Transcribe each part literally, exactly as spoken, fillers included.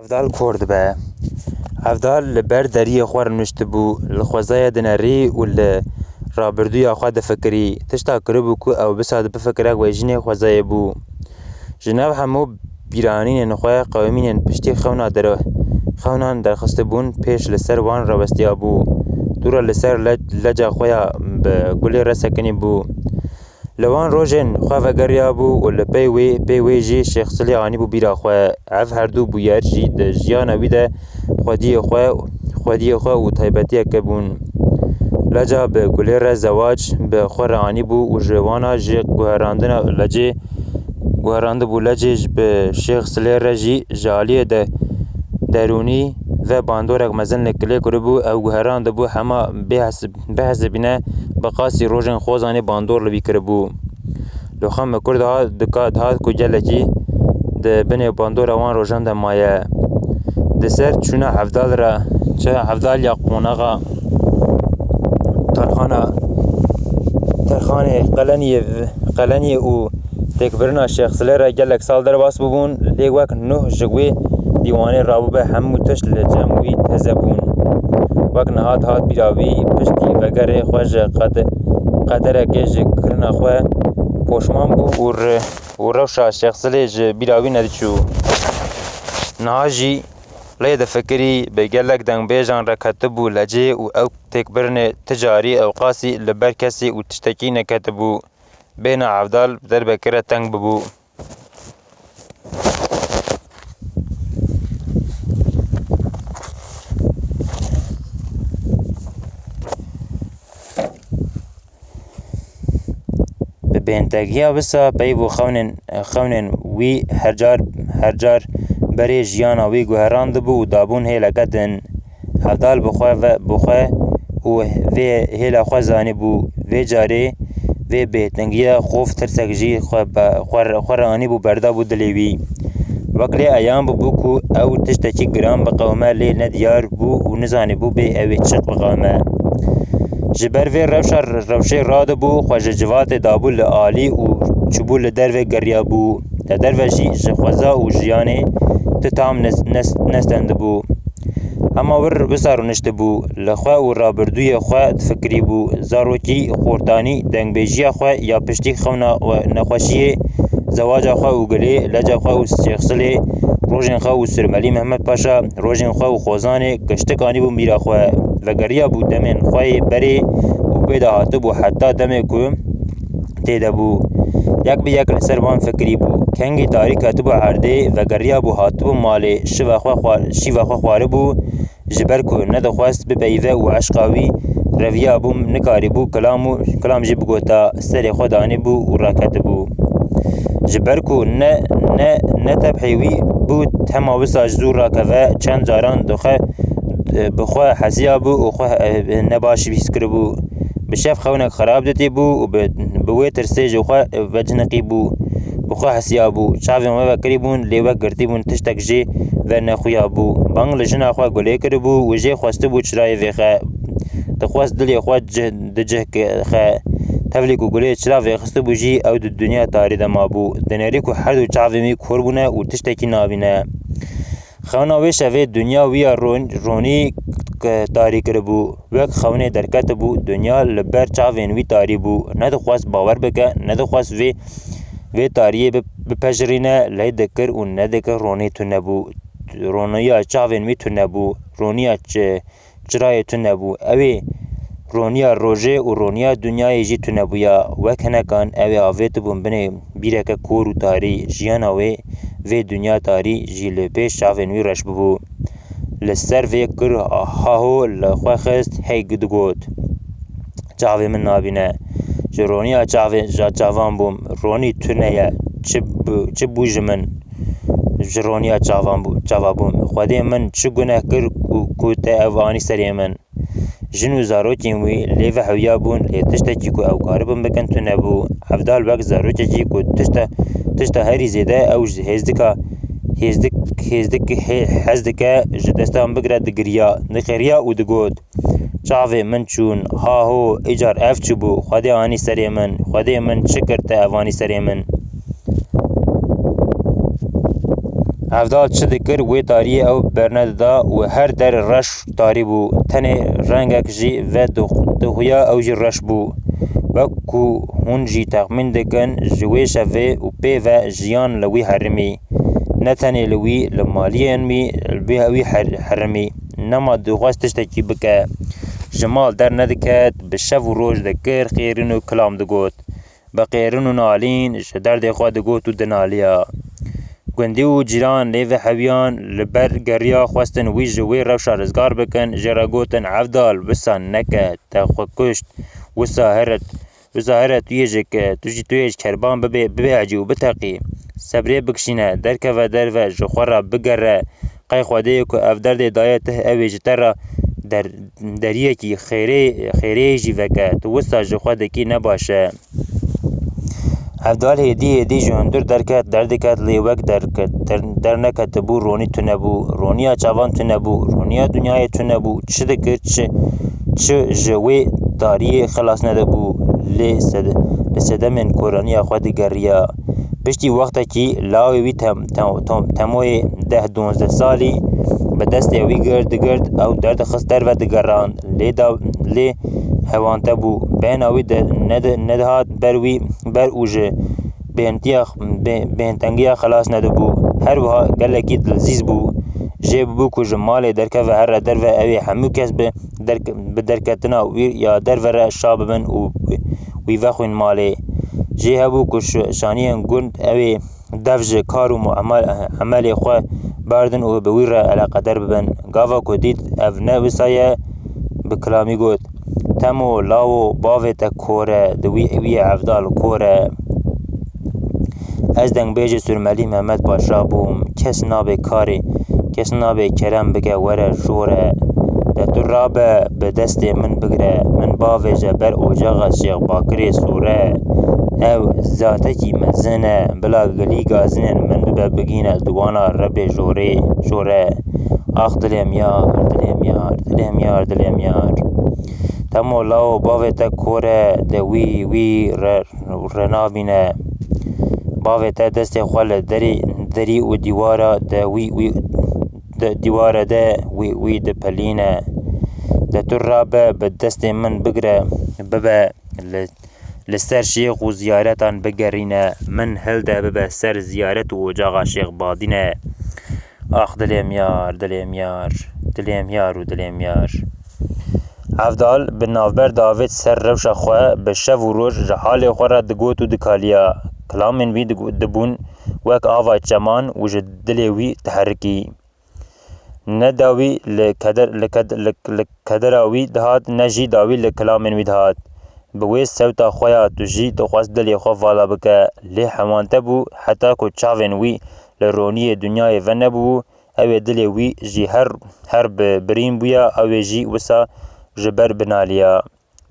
Evdal kor dibe. Evdal li ber deriyê xwe rûniştibû, li xwezayê dinerî û li rabirdûya xwe difikirî. Tişta kiribû ku ew bisa bifikire wê jinê xwezayê bû. Ji nav hemû bîranînên xwe qewimînên piştî xewna dere-, xewnan derxistibûn pêş li ser wan rawestiyabû. Dûra li ser le-, leca xwe ya bi gulê re sekinî bû. Li wan rojên xwe vegeriyabû û li pey wê, pey wê jî Şêx Silê anîbû bîra xwe. Ev herdu bûyer jî di jiyana wî de xwediyê xwe, xwediyê xwe û taybetiyeke bûn. Leca bi gulê re zewac bi xwe re anîbû û ji wana ji guherandina lecê, guherandibû lecê ji bi Şêx Silê re jî ji aliyê de derûnî ve bandorek mezin li kilê kiribû, ew guherandibû hema bêhesib-, bihesibîne bi qasî rojên xozanê bandor li wî kiribû. Li xwe mikur dihat, dika-, dihat ku gelekî di binê bandora wan rojan de maye. Di ser çûna Evdal re, çi Evdal ya qonaxa Tarxana, Tarxanê Qeleniyê, Qeleniyê û têkbirina Şêx Silê re gelek sal derbas bûbûn, lê wek nuh ji wê dîwanê rabûbe hemû tişt li cem wî teze bûn. Wek niha dihat bîra wî, piştî vegerê xwe ji qed-, qederekê ji kirina xwe poşman bû û re-, û rewşa Şêx Silê ji bîra wî nediçû. Niha jî lê difikirî, bi gelek dengbêjan re ketibû lecê û ew têkbirinê ti carî ewqasî li ber kesî û tiştekî neketibû. Bêhna Evdal derbekê re teng bibû. Bi bêhntekiya wisa peyv û xewnên, xewnên wî her car, her car berê jiyana wî guherandibû û dabûn hêleke din. Evdal bi xwe ve, bi xwe û vê hêla xwe zanîbû. Vê carê vê bêhtengiya xof tirsek jî xwe be, xwe, xwe re anîbû, berdabû dilê wî. Wek lê eyan bûbû ku ew tiştekî giran biqewime, lê nediyar bû û nizanîbû bê ew ê çiq biqewime. Ji ber vê rewşa, rewşê radibû, xwe ji civatê dabû li alî û çûbû li dervê geriyabû. Li derve jî ji xweza û jiyanê ti tam nes-, nes-, nestendibû. Hema wir wisa rûniştibû, li xwe û rabirdûyê xwe difikirîbû, zarokî, xortanî, dengbêjiya xwe ya piştî xewna we-, nexweşiyê, zewaca xwe û gilê, leca xwe û Şêx Silê, rojên xwe û Surmelî Mehmet Paşa, rojên xwe û xozanê, giştik anîbû bîra xwe. Vegeriyabû demên xwe yê berê û pê de hatibû heta demê ku tê de bû. Yek bi yek li ser van fikirî bû. Kengî tarî ketibû erdê, vegeriyabû hatibû malê, şiva xwe xwar-, şîva xwe xwaribû, ji ber ku nedixwest bipeyive û eşqa wî reviyabû, nikarîbû kilam û kilam jî bigota, serê xwe danîbû û raketibû. Ji ber ku ne, ne, ne tebhê wî bû, hema wisa ji zû rakeve, çend caran dixwe, bi xwe hesiyabû û xwe, e, nebaş hîs kiribû. Bi şev xewnek xerab ditîbû û bi, bi wê tirsê ji xwe veciniqîbû. Bi xwe hesiyabû. Çavên wê vekirîbûn, lê wek girtîbûn, tiştek jê vernexuyabû. Bang li jina xwe Gulê kiribû û jê xwestibû çirayê vêxe. Dixwest dilê xwe cih, di cih ke-, xe. Tevlî ku Gulê çira vêxistibû jî, ew di dinya tarî de mabû. Dinêrî ku her du çavên wî kor bûne û tiştekî nabîne. Xewna wê şevê dinya wî ya ron-, ronî k-, tarî kiribû. Wek xewnê derketibû, dinya li ber çavên wî tarî bû. Nedixwest bawer bike, nedixwest vê, vê tariyê bi-, bipejirîne, lê dikir û nedikir ronî tune bû. Roniya çavên wî tune bû. Roniya çi-, çirayê tune bû. Ew ê roniya rojê û roniya dinyayê jî tune bûya. Wek hinekan ew ê avêtibûn binê bîreke kor û tarî. Jiyana wê vê dinya tarî jî li pêş çavên wî reş bibû. Li ser vê kir haho li xwe xist, hey digot, çavê min nabîne. Ji roniya çavê, ja çavan bûm. Ronî tune ye. Çi bû, çi bû ji min? Ji roniya çavan bû, çava bûm. Xwedê min çi guneh kir ku, ku te ev anî serê min? Jin û zarokên wî lê vehewiyabûn, lê tiştekî ku ew karibin bikin tune bû. Evdal wek zarokekî ku tişta, tişta herî zêde ew ji hêzdika, hêzdik, hêzdik hê-, hez dike, ji destan bigire digiriya, dixêriya û digot, çavê min çûn, ha ho, îcar ev çi bû? Xwedê anî serê min, Xwedê min çi kir te ev anî serê min? Hevdal çi dikir, wê tariyê ew bernedida û her der reş tarî bû. Tenê rengek jî vedixuya, ew jî reş bû. Wek ku hûn jî texmîn dikin, ji wê şevê û pê ve jiyan li wî herimî. Ne tenê li wî, li maliyên wî, li wî her-, herimî. Nema dixwest tiştekî bike. Ji mal dernediket, bi şev û roj dikir qêrin û kilam digot. Bi qêrin û nalîn ji derdê xwe digot û dinaliya. Gundî û cîran lê ve hewiyan li ber geriya, xwestin wî ji wê rewşa rizgar bikin, jê re gotin, Evdal, wisa neke, te xwe kuşt, wisa here, wisa here tu yê ji ke-, tu jî tu yê ji kerban bibê, bibê ecî û biteqî. Sebrê bikişîne, derkeve derve, ji xwe re bigere, qey Xwedê ku ev derdê daye te, ew ê ji te re der-, deriyekî xêrê, xêrê jî veke, tu wisa ji xwe dikî ne baş e. Evdal hêdî hêdî ji hundir derket, derdiket, lê wek derket, der-, derneketibû, ronî tune bû, roniya çavan tune bû, roniya dinyayê tune bû, çi dikir, çi, çi ji wê tariyê xilas nedibû, lê sed-, li sedemên koraniya xwe digeriya. Piştî wextekî lawê wî tem-, tem-, tem-, temoyê deh duwazdeh salî bi destê wî girt digirt, ew derdixist derve digerand. Lê da-, lê hewante bû. Bena wî de nedi-, nedihat ber wî, ber û ji bêhntiya, bê-, bêhntengiya xilas nedibû. Her wiha gelekî dilzîz bû. Jê bibû ku ji malê derkeve here derve, ew ê hemû kes bi derk-, bi derketina wî ya derve re şa bibin û wî vexwîn malê. Jê hebû ku şi-, şaniyên gund ew ê dev ji kar û mu-, emel-, emelê xwe berdin û bi wî re eleqedar bibin. Gava ku dît ev ne wisa ye, bi kilamî got, Temo, lawo, bavê te kor e, di wî, wî ye Evdal kor e. Ez dengbêjê Surmelî Mehmet Paşa bûm, kes nabe karê, kes nabe kerem bike were jor e. De tu rabe, bi destê min bigire, min bavêje ber ocaxa Şêx Bakirê Sore. Ew zatekî mezin e, bila gilî gazinên min bibe bigîne diwana rebê jorê, jore. Ax dilê miyar, dilê miyar, dilê miyar, dilê miyar. Temo lawo, bavê te kor e, de wî, wî re, re nabîne. Bavê te destê xwe li derî, derî û dîwara de wî, wî de, dîwara de wî, wî dipelîne. De tu rabe, bi destê min bigire, bibe li, li ser şêx û ziyaretan bigerîne. Min hilde, bibe ser ziyaret û ocaxa Şêx Badîne. Ax dilê miyar, dilê miyar, dilê miyar û dilê miyar. Evdal bi navber diavêt ser rewşa xwe, bi şev û roj ji halê xwe re digot û dikaliya. Kilamên wî digo-, dibûn wek ava çeman û ji dilê wî diherikî. Ne dawî li keder, li ked-, li, li kedera wî dihat, ne jî dawî li kilamên wî dihat. Bi wê sewta xwe ya tu jî dixwest dilê xwe vala bike, lê hewante bû, heta ku çavên wî li roniyê dinyayê venebû, ew ê dilê wî jî her, her bi birîn bûya, ew ê jî wisa ji ber binaliya.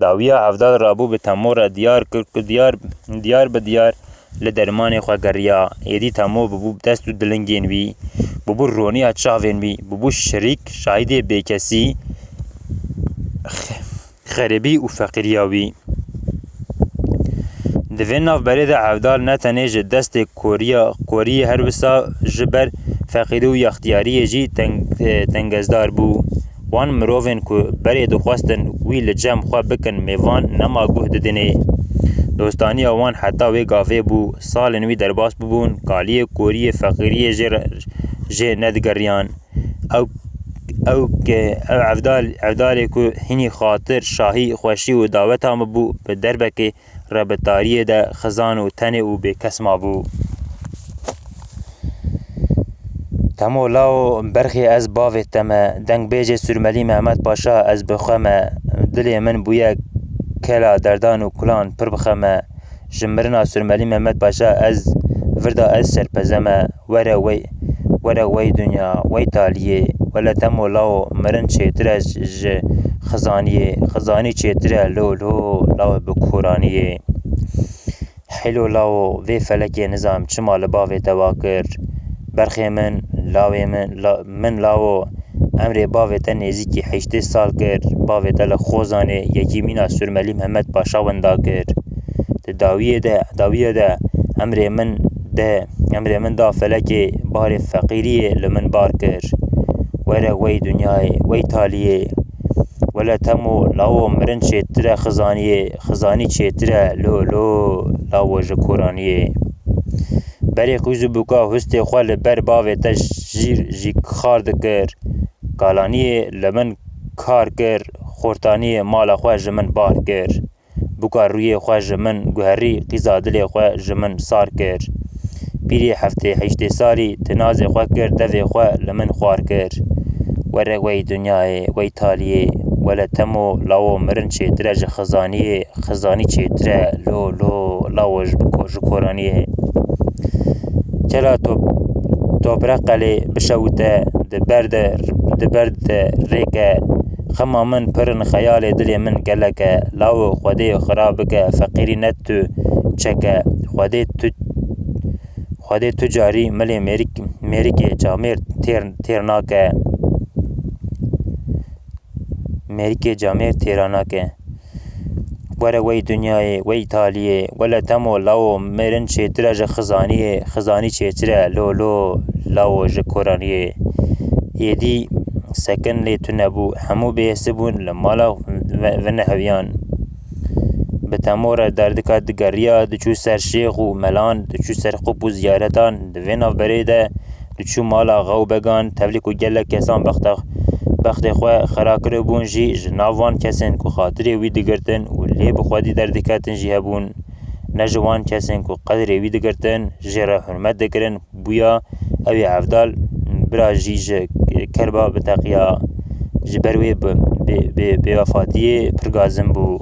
Dawiya Evdal rabû bi Temo re diyar kir ku diyar, diyar bi diyar li dermanê xwe geriya. Êdî Temo bibû dest û dilingên wî, bibû roniya çavên wî, bibû şirîk, şahidê bêkesî, xe-, xerîbî û feqîriya wî. Di vê navberê de Evdal ne tenê ji destê koriya, koriyê her wisa ji ber feqîrî û yextiyariyê jî teng-, e, tengezdar bû. Wan mirovên ku berê dixwestin wî li cem xwe bikin mêvan, nema guh didinê. Dostaniya wan heta wê gavê bû, salên wî derbas bibûn, kaliyê koriyê feqîriyê jê re, jê nedigeriyan. Ew, ew ke, ew evdal, evdalê ku hînî xatir, şahî, xweşî û daweta min bû, bi derbekê re bi tariyê de xizan û tenê û bêkes mabû. Temo lawo berxê ez bavê te me, dengbêjê Surmelî Mehmet Paşa ez bi xwe me, dilê min bûye kela derdan û kulan pir bi xe me. Ji mirina Surmelî Mehmet Paşa ez virda ez şerpeze me, were wey, were wey dinya, wey taliyê, wele Temo lawo mirin çêtir e ji, ji xizaniyê, xizanî çêtir e lo lo lawo bi koraniyê. Heylo lawo, vê felekê nizam çima li bavê te wa kir. Berxê min, lawê min, la-, min lawo, emrê bavê te nêzîkî heştê sal kir. Bavê te li Xozanê yekî mîna Surmelî Mehmet Paşa wenda kir. Di dawiyê de, dawiye de emrê min De emrê min da felekê, barê feqîriyê li min bar kir. Were wey dinyayê, wey taliyê. Wele temo lawo mirin çêtir e xizaniyê, xizanî çêtir e lo lo lawo ji koraniyê. Berê qîz û bûka hustê xwe li ber bavê te jîr jî xar dikir. Kalaniyê li min kar kir, xortaniyê mala xwe ji min bar kir. Bûka rûyê xwe ji min guherî, qîza dilê xwe ji min sar kir. Pîrê heftê heştê salî tinazê xwe kir, devê xwe li min xwar kir. Were wey dinyayê, wey taliyê, wele temo lawo mirin çêtir e ji xizaniyê, xizanî çêtir e lo lo lawo ji bi ko-, ji koraniyê. Çela top-, topre qelê bişewite, di ber de, di ber de rêke. Xema min pir in, xeyalê dilê min gelek e. Lawo Xwedê xira bike, feqîrî ne tu çeke. Xwedê tu, Xwedê tu carî milê mêrik-, mêrikê camêr têr, têr nake. Mêrikê camêr têra nake. Were wey dinyayê, wey taliyê, wele temo lawo mêrin çêtir e ji xizaniyê, xizanî çêtir e lo lo lawo ji koraniyê. Êdî sekin lê tune bû, hemû bêhêsî bûn, li mala ve-, veneheviyan. Bi temo re derdika digeriya, diçû ser şêx û melan, diçû ser xop û ziyaretan, di vê navberê de diçû mala xew began, tevlî ku gelek kesan bexte-, bextê xwe xera kiribûn jî, ji nav van kesên ku xatirê wî digirtin û lê bi xwedî derdiketin jî hebûn. Ne ji wan kesên ku qedrê wî digirtin, jê re hurmet dikirin, bûya ew ê Evdal bira jî ji kerba biteqiya. Ji ber wê bi, bi, bi, bêwefatiyê pir gazin bû.